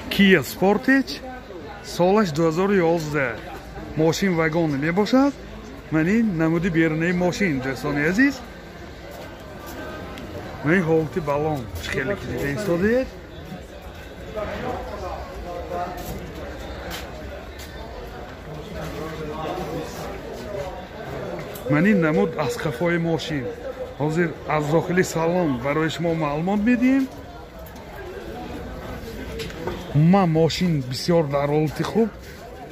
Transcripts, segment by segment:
Kia Sportage солаш 2011. Мошин вагон мебошад. Ман ин намуди берунаи мошин, дӯстони азиз. Ман ин ҳолати балон хеле ки дида истодаед. Ман ин намуд аз қафои мошин. Ҳозир аз дохили салон барои шумо маълумот медиҳем. Ма мошин бисёр дар ҳолати хуб,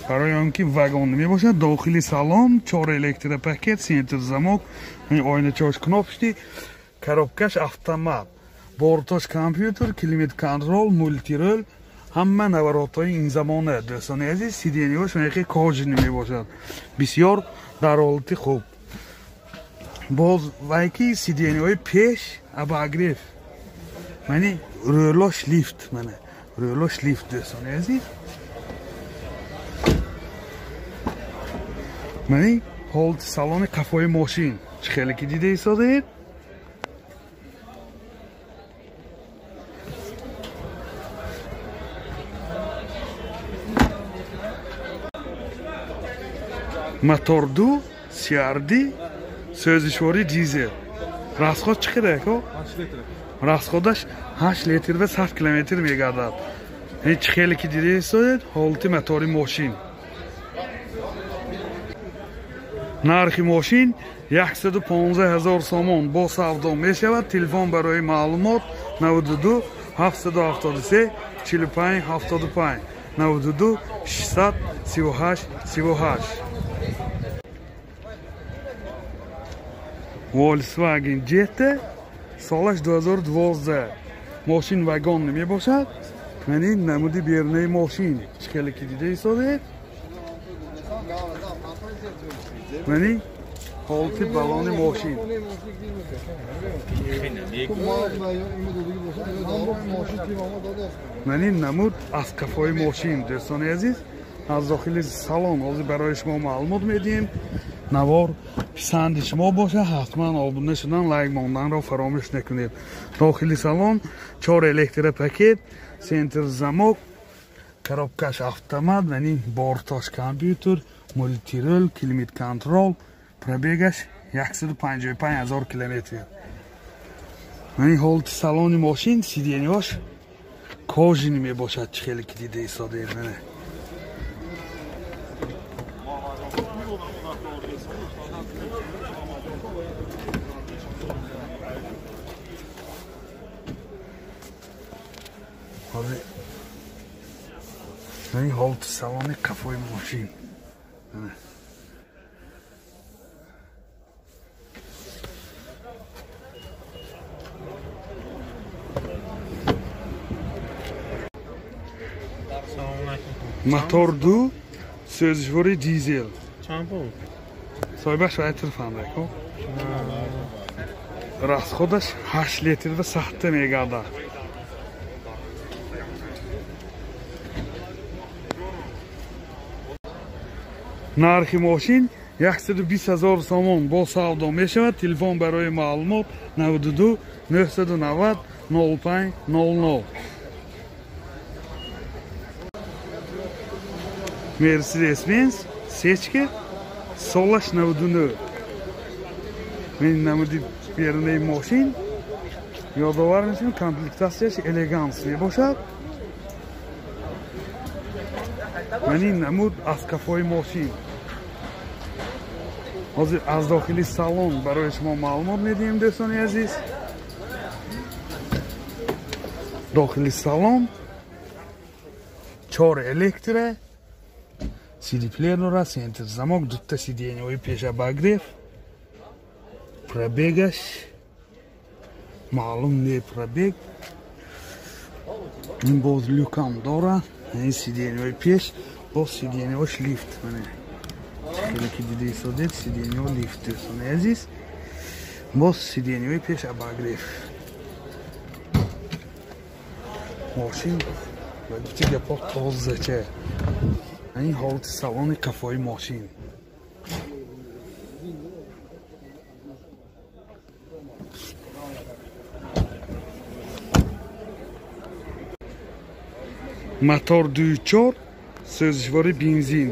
барои он ки вагон мебошад. Дохили салон 4 электропакет, центр замок, оиначаҳош кнопочный, коробкаш автомат, бортош компютер, климат контрол, мултирол, ҳама наворотҳои ин замона, дӯстони азиз. Сиденьяҳош меқи кожаный мебошад, бисёр дар ҳолати хуб. Боз вай ки сиденьяҳои пеш обогрев, мани рӯлош лифт, мана рӯлош лифт, дӯстони азиз. Мани ҳолати салони қафои мошин чӣ хеле ки дида истодаед. Мотор 2 CRD сӯзишворӣ дизел. Расход чӣ қадар ако? Расходаш 8 литр ва 100 километр мегардад. Ин чӣ хеле ки дида истодаед ҳолати мотори мошин. Нархи мошин 115 000 сомон бо савдо мешавад. Телефон барои маълумот 92 773 45 75 92 638 38. Volkswagen Jetta солаш 2012. Мошин вагон мебошад. Ман ин намуди берунаи мошин чӣ хеле ки дида истодаед. Ман ин ҳолати балони мошин. Ман ин намуд аз қафои мошин, дӯстони азиз. Аз дохили салон ҳозир барои шумо маълумот медиҳем. Навор писанди шумо бошад, ҳатман обуна шудан, лайк монданро фаромӯш накунед. Дохили салон 4 электропакет, центр замок, коробкаш автомат, ман ин бортош компютер, мултирол, климат контрол, пробегаш 155 000 километр. Ман ин ҳолати салони мошин, сиденьяш кожаный мебошад, чӣ хеле ки дида истодаед. Мана ман ин ҳолати салони қафои мошин. Мотор 2 сӯзишворӣ дизел. Чанд пул? Соҳибаш вай телефон дако. Расходаш 8 литр ва 100 мегардад. Нархи мошин 120 000 сомон бо савдо мешавад. Телефон барои маълумот 92 990 05 00. Mercedes-Benz сечка солаш 99. Мен намуди берунаи мошин ёдовар мешавам, комплектатсияш элеганс мебошад. Ман ин намуд аз қафои мошин. Ҳозир аз дохили салон барои шумо маълумот медиҳем, дӯстони азиз. Дохили салон 4 электро, CD плеер дорад, центр замок, дута сиденьяҳои пеш обогрев, пробегаш маълум не пробег. Ин боз люкам дорад, ин сиденьяҳои пеш, боз сиденьяҳош лифт. Хеле ки дида истодед, сиденьяҳо лифт, дӯстони азиз. Боз сиденьяҳои пеш обогрев. Мошин ва гуфти гапҳо тозача. Ин ҳолати салони қафои мошин. Мотор 2.4, сӯзишвори бензин.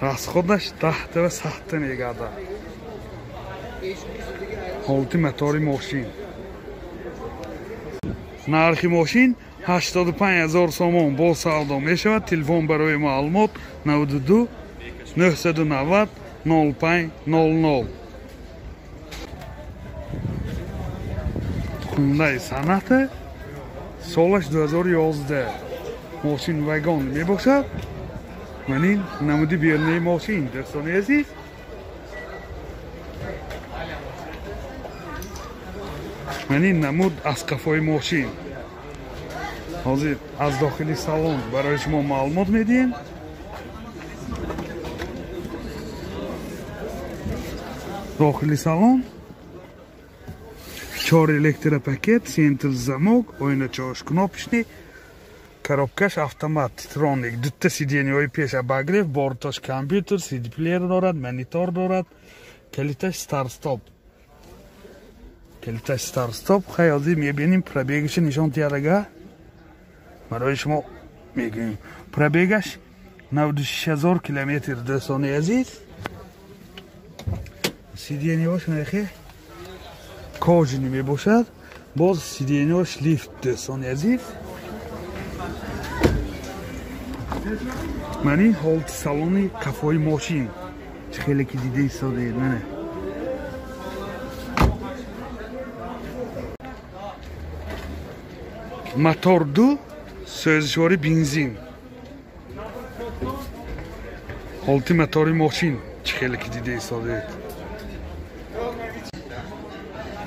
Расходаш 10 ва 7 мегардад. Ҳолати мотори мошин. Нархи мошин 85 000 сомон бо савдо мешавад. Телефон барои маълумот 92 990 05 00. Hyundai Sonata солаш 2011. Мошин вагон мебошад. Ман ин намуди берунаи мошин, дӯстони азиз. Ман ин намуд аз қафои мошин. Ҳозир аз дохили салон барои шумо маълумот медиҳем. Дохили салон 4 электропакет, центр замок, оиначаҳош кнопочный, коробкаш автомат, троник, дута сиденьяҳои пеш обогрев, бортош компютер, CD-плеер дорад, монитор дорад, калиташ старт-стоп. Калиташ старт-стоп. Хай ҳозир мебинем пробегашо нишон диҳад. Барои шумо мегӯем. Пробегаш 96 000 километр, дӯстони азиз. Сиденьяҳош мехе кожаный мебошад. Боз сиденьяҳош лифт, дӯстони азиз. Ман ин ҳолати салони қафои мошин. Чӣ хеле ки дида истодаед, мана. Мотор 2, сӯзишвори бензин. Ҳолати мотори мошин чӣ хеле ки дида истодаед.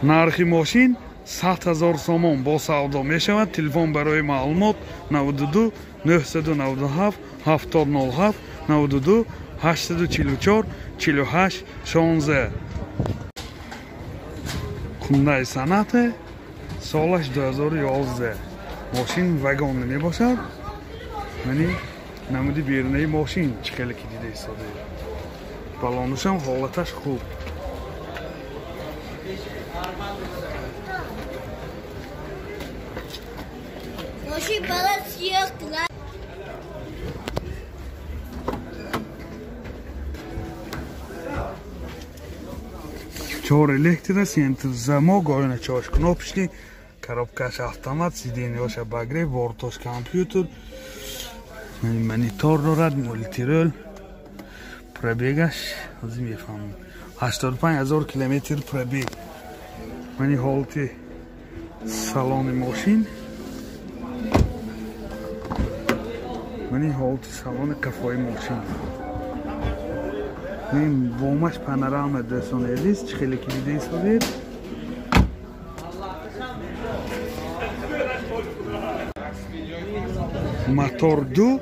Нархи мошин 100 000 сомон бо савдо мешавад. Телефон барои маълумот 92 997 7007 92 844 48 16. Hyundai Sonata солаш 2011. Мошин вагон мебошад. Мани намуди берунаи мошин чӣ хеле ки дида истодаед. Балонушам ҳолаташ хуб. Мошин балон сиёҳ. Чор электро, центр замок, оиначаҳош кнопочный, коробкаш автомат, сиденьяҳош обогрев, бортош компютер, монитор дорад, мультирол. Пробегаш ҳозир мефаҳмам 85 000 километр пробег. Мани ҳолати салони мошин. Мани ҳолати салони қафои мошин. Ин бомаш панорама, дӯстони азиз, чӣ хеле ки дида истодед. Мотор 2,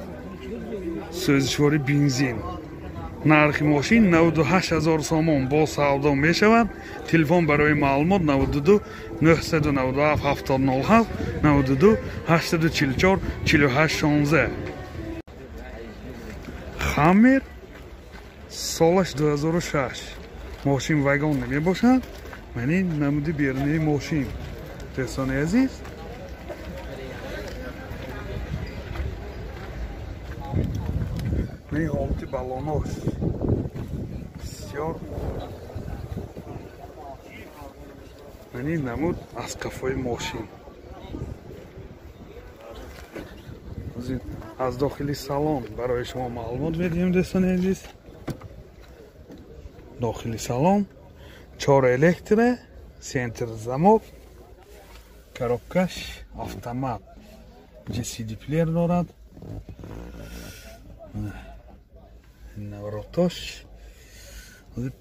сӯзишвори бензин. Нархи мошин 98 000 сомон бо савдо мешавад. Телефон барои маълумот 92 997 7007 92 844 48 16. Хаммер солаш 2006. Мошин вагон мебошад. Ман ин намуди берунаи мошин, дӯстони азиз. Ман ҳолати балонош бисёр. Ман ин намуд аз қафои мошин. Аз дохили салон барои шумо маълумот медиҳем, дӯстони азиз. Дохили салон 4 электро, центр замок, коробкаш автомат, CD-плеер дорад. Наворотош.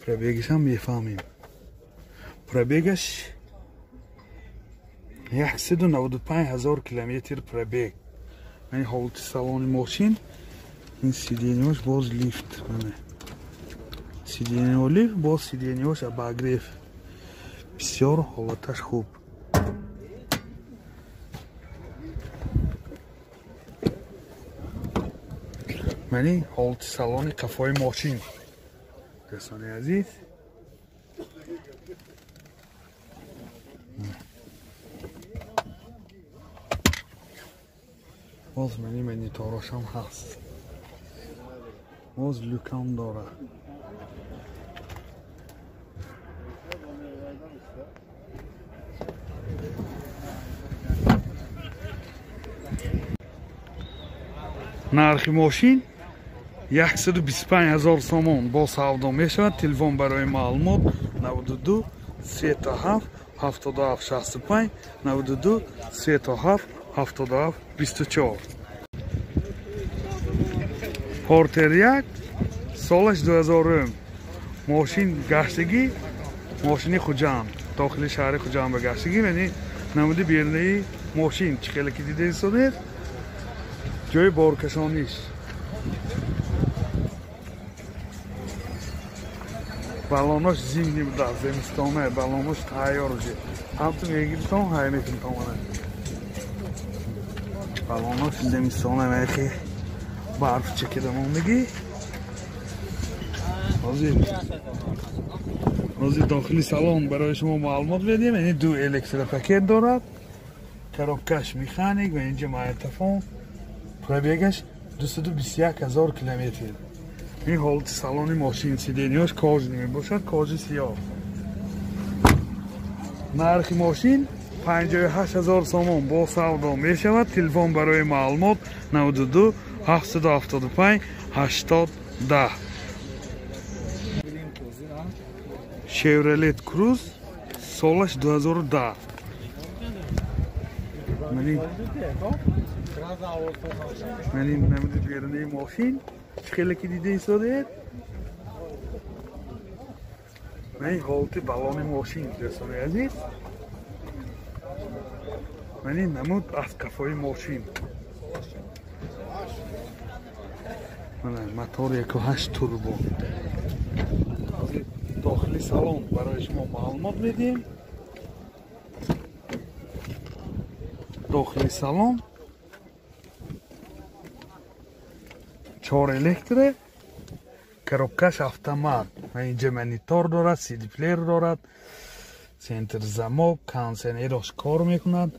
Пробегашам мефаҳмем. Пробегаш 195 000 километр пробег. Ин ҳолати салони мошин. Ин сиденьяҳош боз лифт. Сиденьяҳо лифт, боз сиденьяҳош обогрев. Бисёр ҳолаташ хуб. Мани ҳолати салони қафои мошин, дӯстони азиз. Боз мани мониторошам ҳаст. Боз люкам дорад. Нархи мошин 125 000 сомон бо савдо мешавад. Телефон барои маълумот 92 37 77 65 92 37 77 24. Портер 1 солаш 2000. Мошин гаштагӣ, мошини Хуҷанд, дохили шаҳри Хуҷанд ба гаштагӣ. Яъне намуди берунаи мошин чӣ хеле ки дида истодед, ҷои боркашониш. Балонош зимни буда, зимистона, балонош тайёр уже. Ҳамту мегиритон, ҳай мекунтон мана. Балонош зимистона, мехи барф чекида мондагӣ. Ҳозир дохили салон барои шумо маълумот медиҳем. Яъне ду электропакет дорад, коробкаш механик ва инҷа магнитофон. Пробегаш 221 000 километр. Ин ҳолати салони мошин, сиденияш кожаный мебошад, кожи сиёҳ. Нархи мошин 58 000 сомон бо савдо мешавад. Телефон барои маълумот 92 775 80 10. Chevrolet Cruze солаш 2010. Мани намуди берунаи мошин чӣ хеле ки дида истодед. Мани ҳолати балони мошин, дӯстони азиз. Мани намуд аз кафои мошин. Мана мотор 1.8 турбо. Дохили салон барои шумо маълумот медиҳем. Дохили салон 4 электро, коробкаш автомат. Инҷа монитор дорад, CD плеер дорад, центр замок, кондиционераш кор мекунад.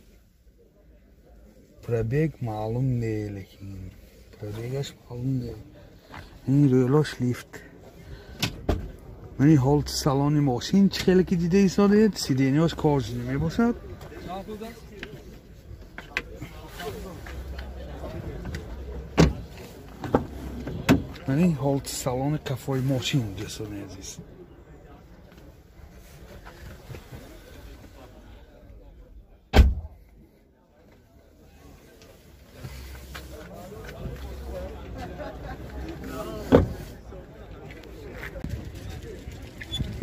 Пробег маълум не, лекин пробегаш маълум не. Ин рӯлош лифт. Мани ҳолати салони мошин чӣ хеле ки дида истодед, сиденияш кожаный мебошад. Мани ҳолати салони кафои мошин, дӯстони азиз.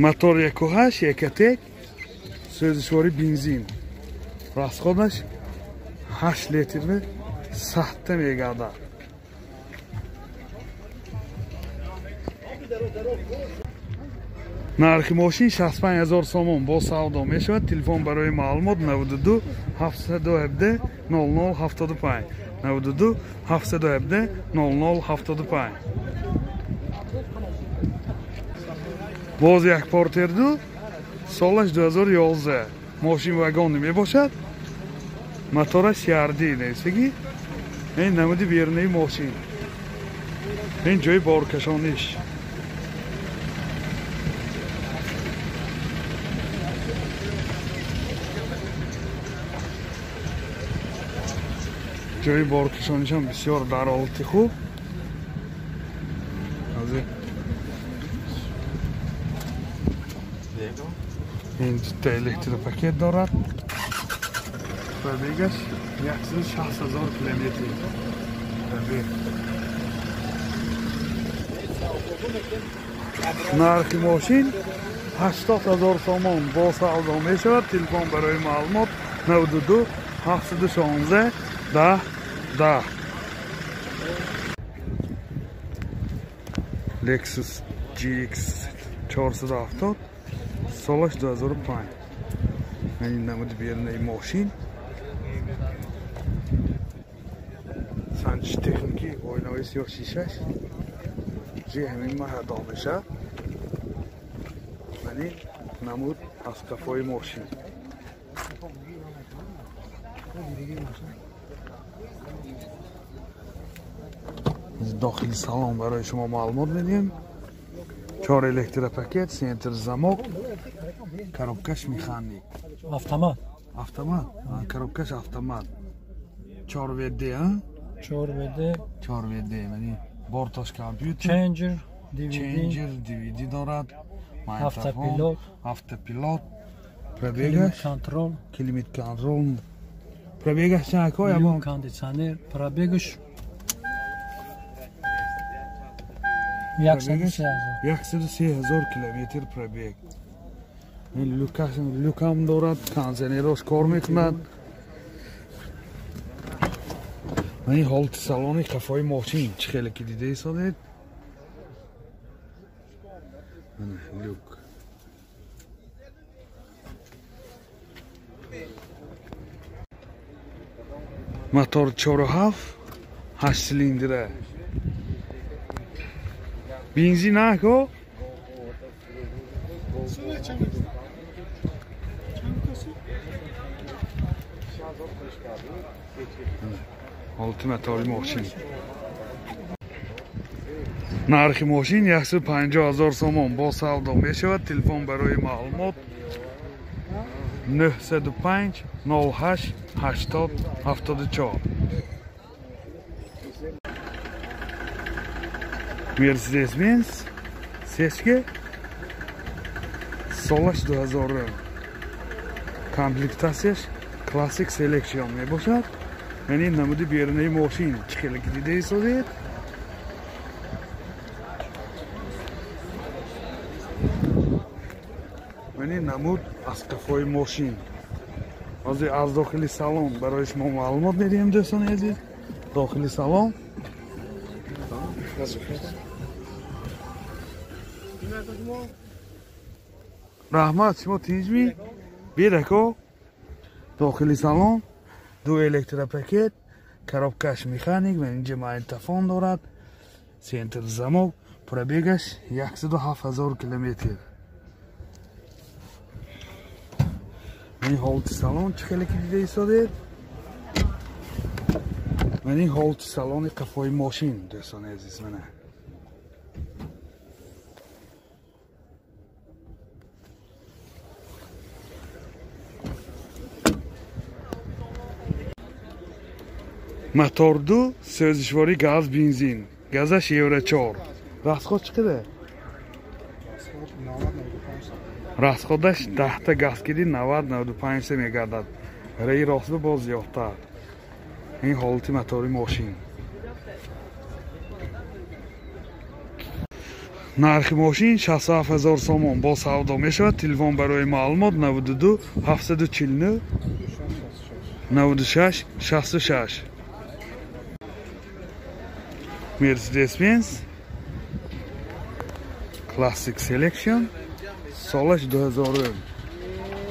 Мотор 1.8 Ecotec, сӯзишвори бензин. Расходаш 8 литрни сахта мегардад. Нархи мошин 65 000 сомон бо савдо мешавад. Телефон барои маълумот 92 717 00 75 92 717 00 75. Боз як Портер 2 солаш 2011. Мошин вагонӣ мебошад. Мотораш CRD нестагӣ. Ин намуди берунаи мошин. Ин ҷои боркашониш. Ҷои боркашонишам бисёр дар ҳолати хуб. Ин дута электропакет дорад. Пробегаш 160 000 километр. Пробег. Нархи мошин 80 000 сомон бо савдо мешавад. Телефон барои маълумот 92 716 10 10. Lexus GX 470 солаш 2005. Мани намуди берунаи мошин. Санҷиши техникӣ, оинаҳои сиёҳ шишаш. Ҷи ҳамин маҳадо мешавад. Мани намуд аз кафои мошин. Дохили салон барои шумо маълумот медиҳем. 4 электропакет, центр замок, коробкаш механик. Автомат. Автомат? Коробкаш автомат. 4 ВД, а? 4 ВД. 4 ВД, яъне борташ компютер. Changer, DVD. Changer, DVD дорад. Автопилот. Автопилот. Пробегаш. Контрол. Климат контрол. Пробегаш чанд ко ябон? Кондиционер. Пробегаш 103 000 километр пробег. Люкам дорад, кондиционерош кор мекунад. Ин ҳолати салони қафои мошин чӣ хеле ки дида истодед. Люк. Мотор 4.7, 8 силиндра. Бензин ако? Ҳолати мотори мошин. Нархи мошин 150 000 сомон бо савдо мешавад. Телефон барои маълумот 905 08 80 74. Mercedes-Benz сечке солаш 2000. Комплектацияш Classic Selection мебошад. Яъне намуди берунаи мошин чӣ хеле ки дида истодед. Яъне намуд аз қафои мошин. Ҳозир аз дохили салон барои шумо маълумот медиҳем, дӯстони азиз. Дохили салон. Раҳмат, шумо тинҷми? Бидако. Дохили салон ду электропакет, коробкаш механик ва инҷа магнитофон дорад, центр замок, пробегаш 107 000 километр. Ин ҳолати салон чӣ хеле ки дида истодед. Ман ин ҳолати салони қафои мошин, дӯстони азиз, мана. Мотор 2, сӯзишворӣ газ, бензин. Газаш Евро 4. Расход чӣ қадар? Расходаш 10та газ киди 90-95 са мегардад. Раи рост боз зиёдтар. Ин ҳолати мотори мошин. Нархи мошин 67 000 сомон бо савдо мешавад. Телефон барои маълумот 92 749 96 66. Mercedes-Benz Classic Selection солаш 2000.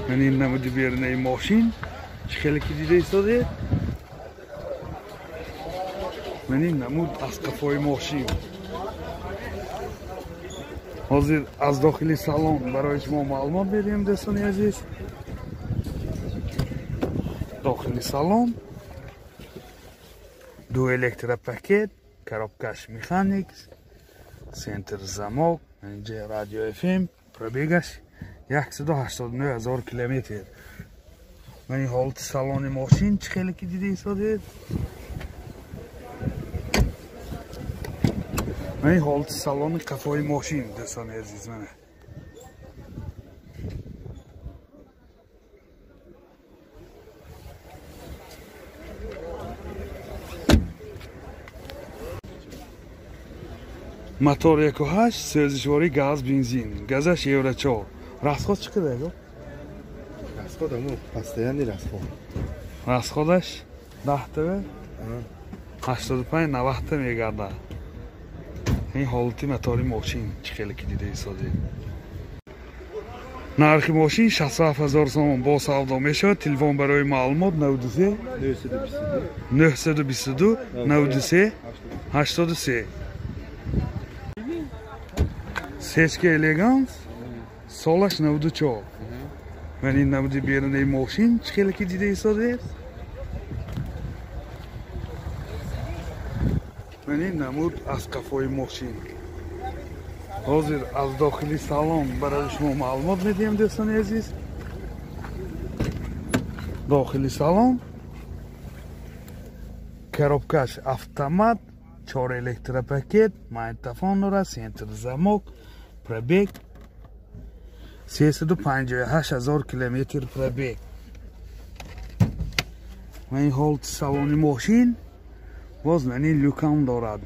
Ман ин намуди берунаи мошин чӣ хеле ки дида истодед. Ман ин намуд аз қафои мошин. Ҳозир аз дохили салон барои шумо маълумот медиҳем, дӯстони азиз. Дохили салон ду электропакет, коробкаш механик, центр замок, инҷа радио FM, пробегаш 189 000 километр. Ман ин ҳолати салони мошин чӣ хеле ки дида истодед. Ман ин ҳолати салони қафои мошин, дӯстони азиз, мана. Мотор 1.8, сӯзишворӣ газ, бензин. Газаш Евро 4. Расход чӣ қадар? Расход ҳамон постоянный расход. Расходаш 10 85-90 мегардад. Ин ҳолати мотори мошин чӣ хеле ки дида истодед. Нархи мошин 67 000 сомон бо савдо мешавад. Телефон барои маълумот 93 922 93 83. Сечка Элеганс солаш 94. Ман ин намуди берунаи мошин чӣ хеле ки дида истодед. Ман ин намуд аз қафои мошин. Ҳозир аз дохили салон барои шумо маълумот медиҳем, дӯстони азиз. Дохили салон коробкаш автомат, 4 электропакет, магнитофон дорад, центр замок, пробег 358 ҳазор километр пробег. Ман ин ҳолати салони мошин боз ман ин люкам дорад.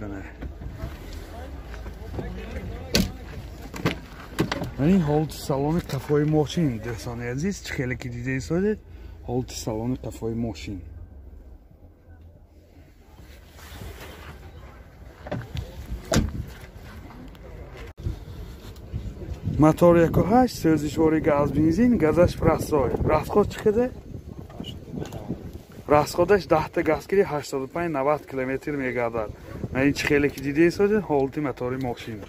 Ман ин ҳолати салони қафои мошин, дӯстони азиз, чӣ хеле ки дида истодед, ҳолати салони қафои мошин. Мотор 1.8, сӯзишвори газ бензин, газаш простой. Расход чӣ қадар? Расходаш 10 та газ гири 85-90 километр мегардад. Ман ин чӣ хеле ки дида истодед, ҳолати мотори мошин.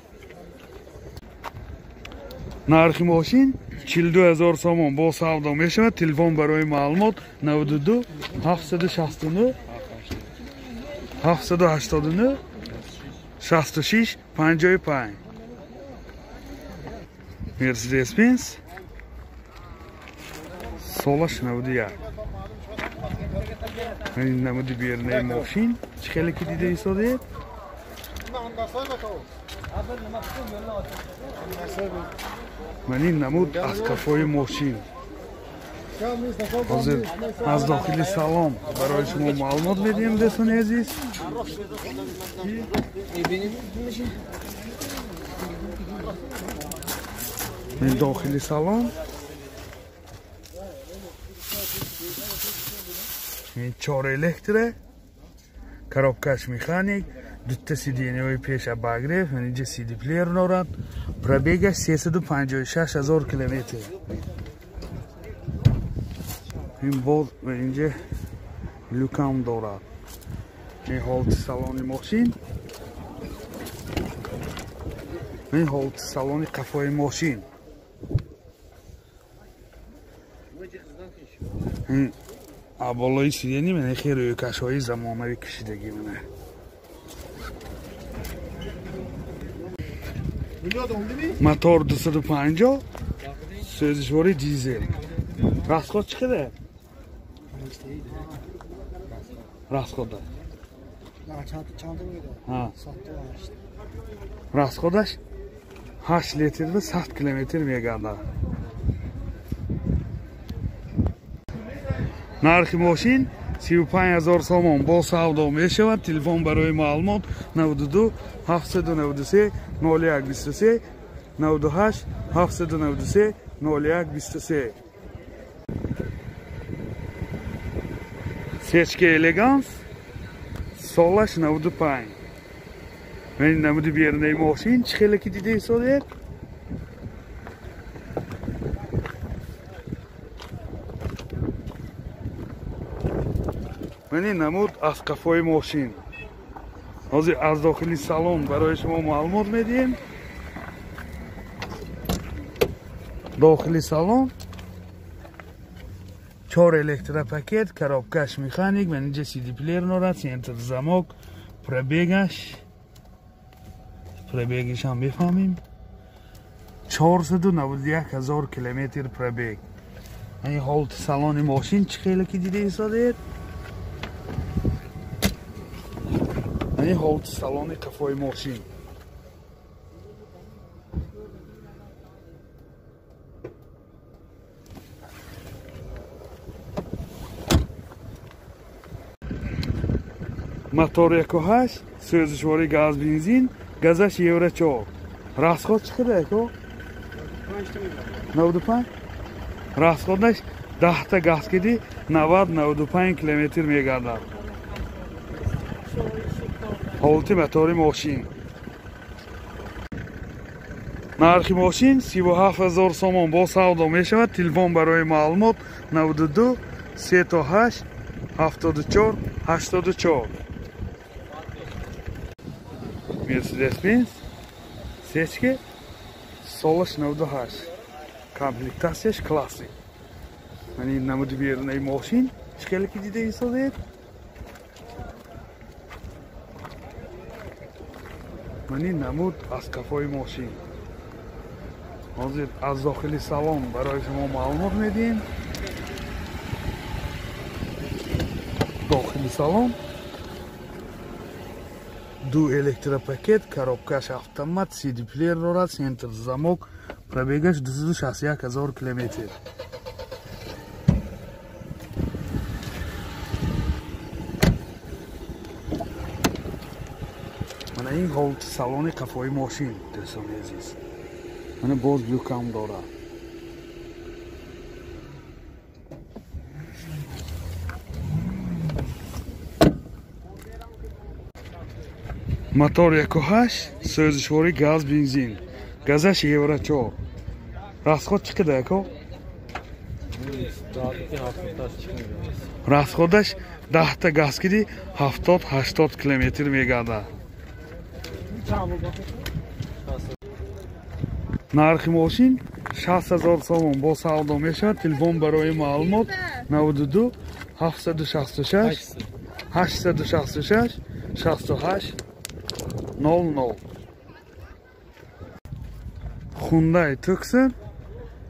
Нархи мошин 42 ҳазор сомон бо савдо мешавад. Телефон барои маълумот 92 769 789 66 55. Mercedes-Benz солаш 91. Ин намуди бернаи мошин чӣ хеле ки дида истодед. Ман ин намуд аз қафои мошин. Ҳозир аз дохили салон барои шумо маълумот медиҳем, дӯстони азиз. Ин дохили салон ин 4 электро, коробкаш механик, дута сиденьяҳои пеш обогрев, инҷа CD плеер дорад. Пробегаш 356 ҳазор километр. Ин боз инҷа люкам дорад. Ин ҳолати салони мошин. Ин ҳолати салони қафои мошин. Ин болои сиденья мана хеле рӯйкашҳои замонавӣ кашидагӣ мана. Мотор 250, сӯзишвори дизел. Расход чӣ қадар? Расхода. Расходаш 8 литр ва 100 километр мегардад. Нархи мошин 35 ҳазор сомон бо савдо мешавад. Телефон барои маълумот 92 793 01 23 98 793 01 23. Сечка элеганс солаш 95. Ман намуди бернаи мошин чӣ хеле ки дида истодед. Ман ин намуд аз қафои мошин. Ҳозир аз дохили салон барои шумо маълумот медиҳем. Дохили салон 4 электропакет, коробкаш механик, ман инҷа CD плеер дорад, центр замок, пробегаш ҳам мефаҳмем. 491 ҳазор километр пробег. Ин ҳолати салони мошин чӣ хеле ки дида истодед. Ин ҳолати салони қафои мошин. Мотор 1.8, сӯзишвори газ бензин, газаш евро 4. Расход чӣ қадар ако? 95. Расходаш 10 та газ киди 90-95 километр мегардад. Ҳолати мотори мошин. Нархи мошин 37 ҳазор сомон бо савдо мешавад. Телефон барои маълумот 92 38 74 84. Mercedes-Benz сечка солаш 98. Комплектацияш классик. Ман ин намуди берунаи мошин чӣ хеле ки дида истодед. Мани намуд аз кафои мошин. Ҳозир аз дохили салон барои шумо маълумот медиҳем. Дохили салон ду электропакет, коробкаш автомат, CD плеер дорад, центр замок, пробегаш 261 000 километр. Мана ин ҳолати салони қафои мошин, дӯстони азиз. Мана боз люкам дорад. Мотор 1.8, сӯзишворӣ газ, бензин. Газаш Евро 4. Расход чӣ қадар ако? Расходаш 10 та газ киди 70-80 километр мегардад. Нархи мошин 60 000 сомон бо савдо мешавад. Телефон барои маълумот 92 766 866 68 00. Hyundai Tucson,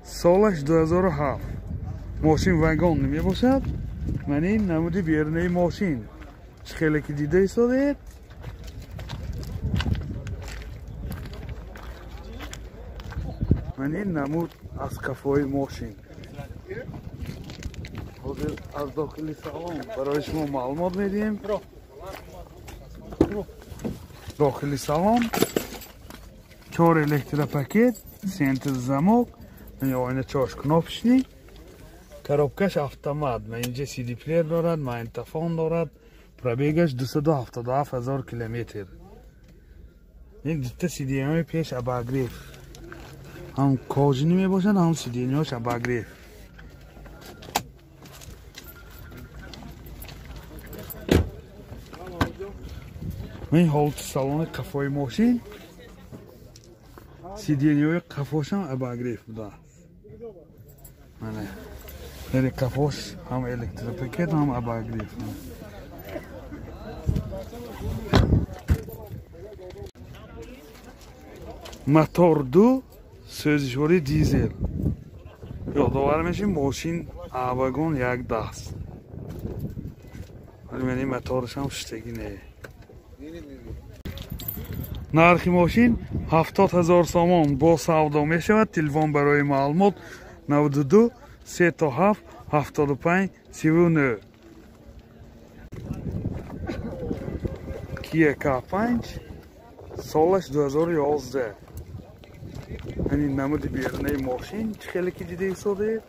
солаш 2007. Мошин вагон мебошад. Ман ин намуди берунаи мошин. Чӣ хеле ки дида истодаед. Ман ин намуд аз кафои мошин. Ҳозир аз дохили салон барои шумо маълумот медиҳем. Дохили салон 4 электропакет, центр замок, оина 4 кнопочный, коробкаш автомат, инҷа CD плеер дорад, магнитофон дорад, пробегаш 277 000 километр. Ин дута сиденьяҳои пеш обогрев. Ҳам кожини мебошад, ҳам сиденьяҳош обогрев. Ин ҳолати салони қафои мошин, сиденьяҳои қафошам обогрев буда. Мана дар қафош ҳам электропакет, ҳам обогрев. Мотор 2, сӯзишворӣ дизел. Ёдовар мешем, мошин вагон як даст. Вале мани мотораш ҳам шуштагӣ не. Нархи мошин 70 000 сомон бо савдо мешавад. Телефон барои маълумот 92 37 75 39. Kia K5, солаш 2011. Ҳамин намуди берунаи мошин чӣ хеле ки дида истодаед.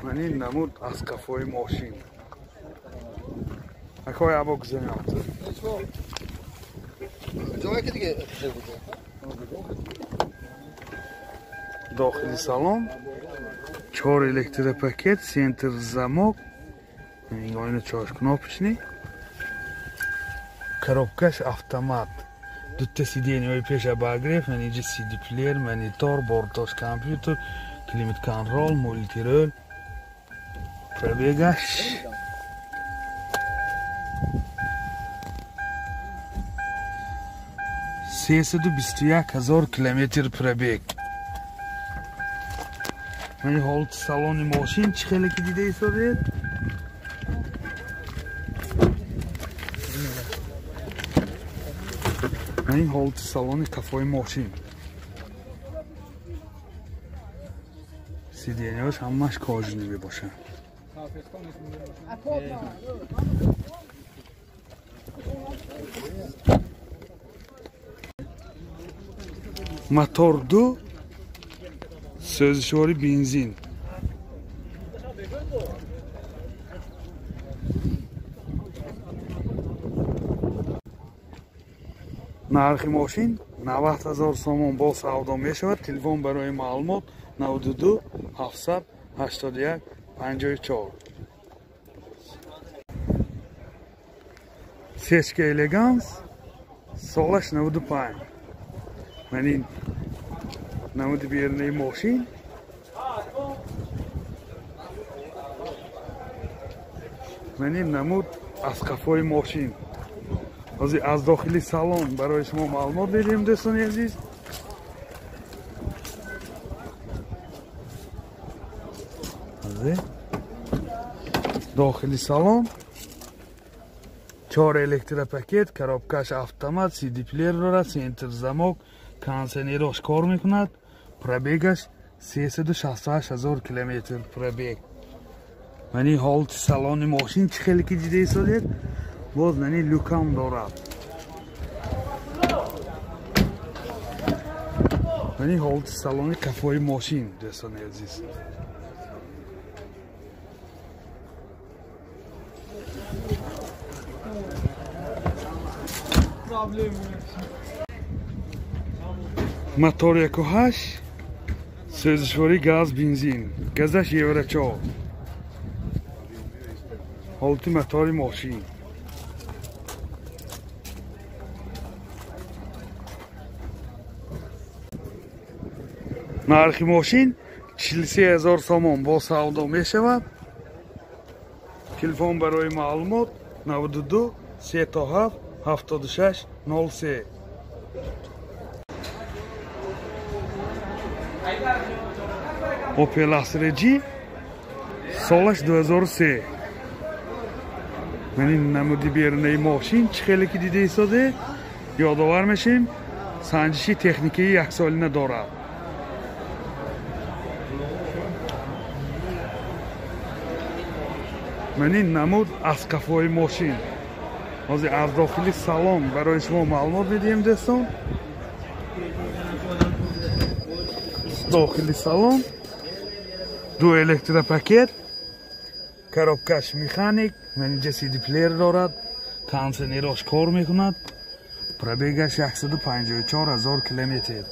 Ман ин намуд аз кафои мошин. Акои або гузаронад. Дохили салон 4 электропакет, центр замок, оина 4 кнопочный, коробкаш автомат, дута сиденьяҳои пеш обогрев, инҷа CD плеер, монитор, бортош компютер, климат контрол, мультирол. Пробегаш 321 000 километр пробег. Мани ҳолати салони мошин чӣ хеле ки дида истодаед. Мани ҳолати салони қафои мошин. Сиденьяҳош ҳамааш кожини мебошанд. Мотор 2, сӯзишворӣ бензин. Нархи мошин 90 000 сомон бо савдо мешавад. Телефон барои маълумот 92 781 54. Сечка Элеганс, солаш 95. Ман ин намуди берунаи мошин. Ман ин намуд аз қафои мошин. Ҳозир аз дохили салон барои шумо маълумот медиҳем, дӯстони азиз. Дохили салон 4 электропакет, коробкаш автомат, CD плеер дорад, центр замок, кондиционерош кор мекунад. Пробегаш 368 000 километр пробег. Ман ин ҳолати салони мошин чӣ хеле ки дида истодед, боз ман ин люкам дорад. Ман ин ҳолати салони қафои мошин, дӯстони азиз. Мотор 1.8, сӯзишворӣ газ, бензин, газаш евро 4. Ҳолати мотори мошин. Нархи мошин 43 000 сомон бо савдо мешавад. Телефон барои маълумот 92 37 76 03. Opel Astra G солаш 2003. Ман ин намуди берунаи мошин чӣ хеле ки дида истоде, ёдовар мешем, санҷиши техникии яксолина дорад. Ман ин намуд аз қафои мошин. Ҳозир аз дохили салон барои шумо маълумот медиҳем, дӯстон. Дохили салон ду электропакет, коробкаш механик, ман инҷа CD плеер дорад, кондиционерош кор мекунад. Пробегаш 154 000 километр.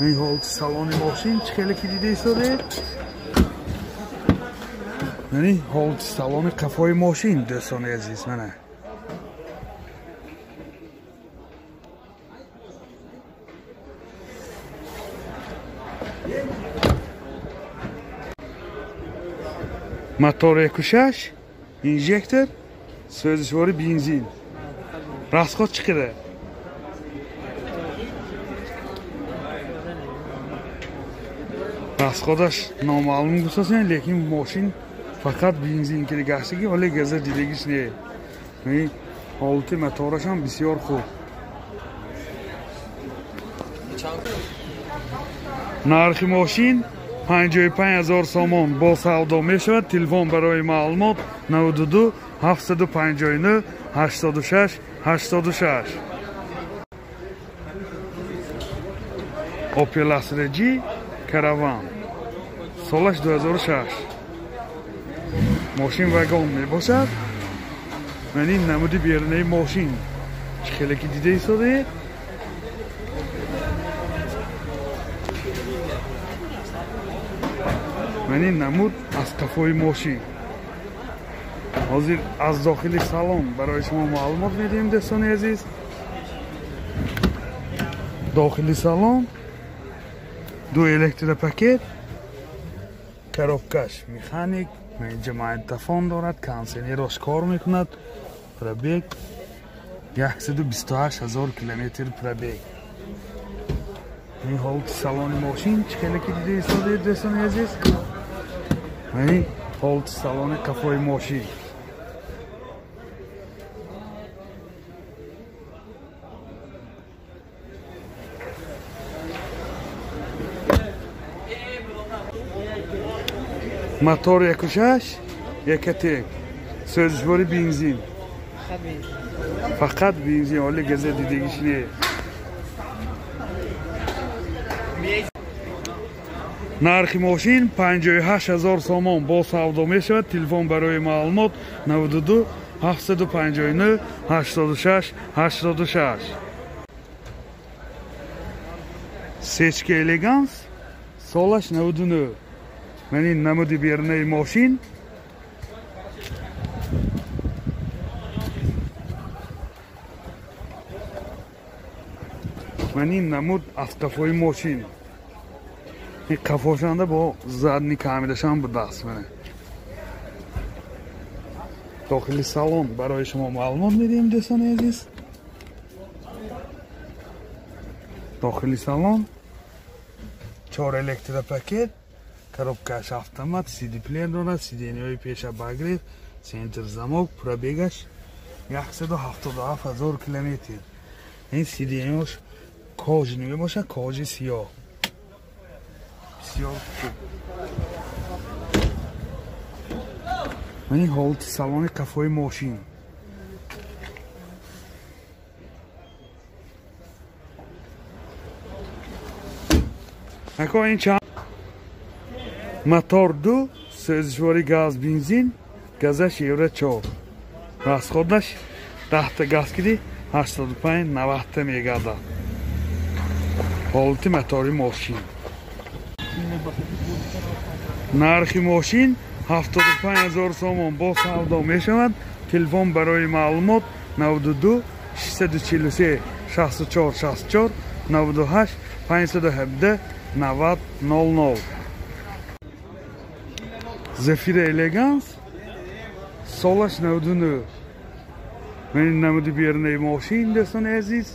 Ин ҳолати салони мошин чӣ хеле ки дида истодед. Ман ин ҳолати салони қафои мошин, дӯстони азиз, мана. Мотор 1.6, инжектор, сӯзишворӣ бензин. Расход чӣ қадар? Расходаш номаълум гуфтасен, лекин мошин фақат бензин кидагаштагӣ, вале газа дидагиш не. Ҳолати мотораш ҳам бисёр хуб. Нархи мошин 55 000 сомон бо савдо мешавад. Телефон барои маълумот 92 759 86 86. Opel Astra G Caravan солаш 2006. Мошин вагон мебошад. Ман ин намуди берунаи мошин чӣ хеле ки дида истодед. Ман ин намуд аз қафои мошин. Ҳозир аз дохили салон барои шумо маълумот медиҳем, дӯстони азиз. Дохили салон ду электропакет, коробкаш механик, инҷа магнитофон дорад, кондиционерош кор мекунад. Пробег 128 000 километр пробег. Ин ҳолати салони мошин чӣ хеле ки дида истодед, дӯстони азиз. Ман ин ҳолати салони қафои мошин. Мотор 1.6, якатек, сӯзишворӣ бензин. Фақат бензин, ҳоли газа дидагиш не. Нархи мошин 58 000 сомон бо савдо мешавад. Телефон барои маълумот 92 759 86 86. Сечка Элеганс солаш 99. Ман ин намуди берунаи мошин. Ман ин намуд аз қафои мошин. Ин қафошанда бо задни камерашам будааст. Мана. Дохили салон барои шумо маълумот медиҳем, дӯстони азиз. Дохили салон 4 электропакет, коробкаш автомат, CD плеер дорад, сиденьяҳои пеша багрев, центр замок, пробегаш 177 ҳазор километр. Ин сиденьяш кожи мебошад, кожи сиёҳ. Бисёр хуб. Ин ҳолати салони қафои мошин. Ако ин чанд мотор 2, сӯзишвори газ бензин, газаш евро 4. Расходаш 10 та газ киди 85-90 та мегардад. Ҳолати мотори мошин. Нархи мошин 75 ҳазор сомон бо савдо мешавад. Телефон барои маълумот 92 643 64 64 98 517 90 00. Зефира Элеганс солаш 99. Мен намуди берунаи мошин, дӯстони азиз.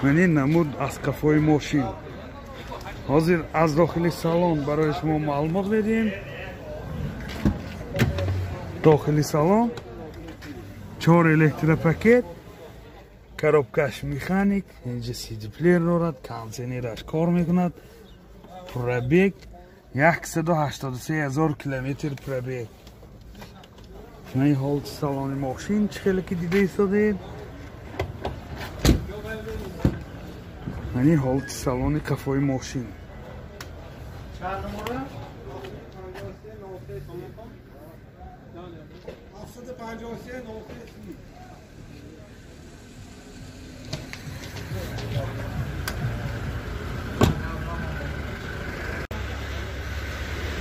Ман ин намуд аз қафои мошин. Ҳозир аз дохили салон барои шумо маълумот медиҳем. Дохили салон 4 электропакет, коробкаш механик, инҷа CD плеер дорад, кондиционераш кор мекунад. Пробег 183 ҳазор километр пробег. Ин ҳолати салони мошин чӣ хеле ки дида истодаед. Ин ҳолати салони қафои мошин.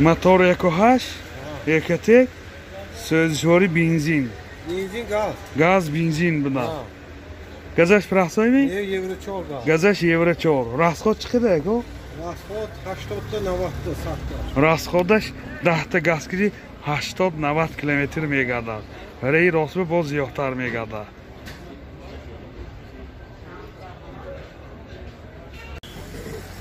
Мотор 1.8, Экотек, сӯзишвори бензин. Бензин газ. Газ бензин буда. Газаш прасойми? Евро 4 газ. Газаш евро 4. Расход чӣ қадар ако? Расход 80-90 сатта. Расходаш 10 та газ киди 80-90 километр мегардад. Барои ростба боз зиёдтар мегардад.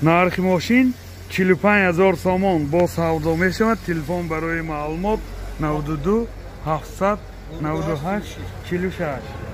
Нархи мошин 45 ҳазор сомон бо савдо мешавад. Телефон барои маълумот 92 798 46.